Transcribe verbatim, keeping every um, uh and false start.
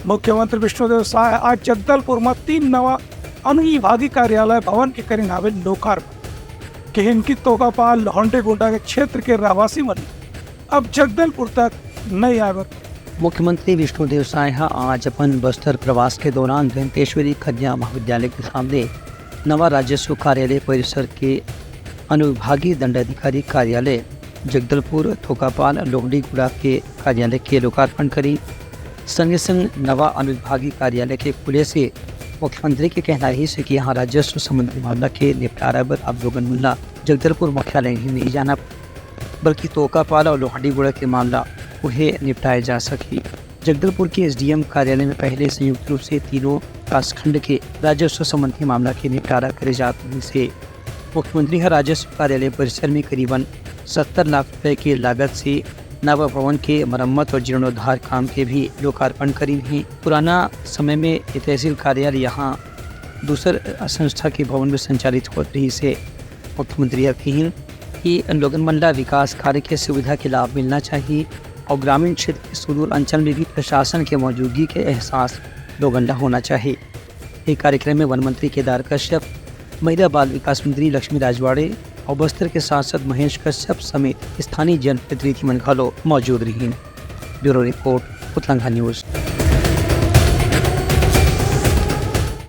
मुख्यमंत्री विष्णुदेव साय आज जगदलपुर म तीन नवा अनुविभागीय कार्यालय भवन के करिन हावे लोकार्पण। किहिन कि तोकापाल लोहंडीगुड़ा के क्षेत्र के रहवासी मन अब जगदलपुर तक नइ आए बर। मुख्यमंत्री विष्णुदेव साय ह आज अपन बस्तर प्रवास के दौरान दंतेश्वरी कन्या महाविद्यालय के सामने नवा राजस्व कार्यालय परिसर के अनुविभागीय दंडाधिकारी कार्यालय जगदलपुर, तोकापाल लोहंडीगुड़ा के कार्यालय के लोकार्पण करी। संगे संग नवा अनुविभागीय कार्यालय के खुले से मुख्यमंत्री के कहना रहिस कि यहाँ राजस्व संबंधी मामला के निपटारा बर अब लोगन मन ला जगदलपुर मुख्यालय ही नहीं जाना, बल्कि तोकापाल और लोहंडीगुड़ा के मामला उहे निपटाए जा सकही। जगदलपुर के एसडीएम कार्यालय में पहले संयुक्त रूप से तीनों विकासखंड के राजस्व संबंधी मामला के निपटारा करे जात रहिस हे। मुख्यमंत्री ह राजस्व कार्यालय परिसर में करीबन सत्तर लाख रुपए के लागत से नवा भवन के मरम्मत और जीर्णोद्धार काम के भी लोकार्पण करीन हे। पुराना समय में ये तहसील कार्यालय यहाँ दूसर संस्था के भवन में संचालित होत रहिस हे। मुख्यमंत्री ह किहिन कि लोगन मन ला विकास कार्य के सुविधा के लाभ मिलना चाहिए और ग्रामीण क्षेत्र के सुदूर अंचल में भी प्रशासन के मौजूदगी के एहसास लोगन ला होना चाहिए। ये कार्यक्रम में वन मंत्री केदार कश्यप, महिला बाल विकास मंत्री लक्ष्मी राजवाड़े और बस्तर के सांसद महेश कश्यप समेत स्थानीय जनप्रतिनिधि मन घलो मौजूद रहिन। Bureau report, Utlangha news.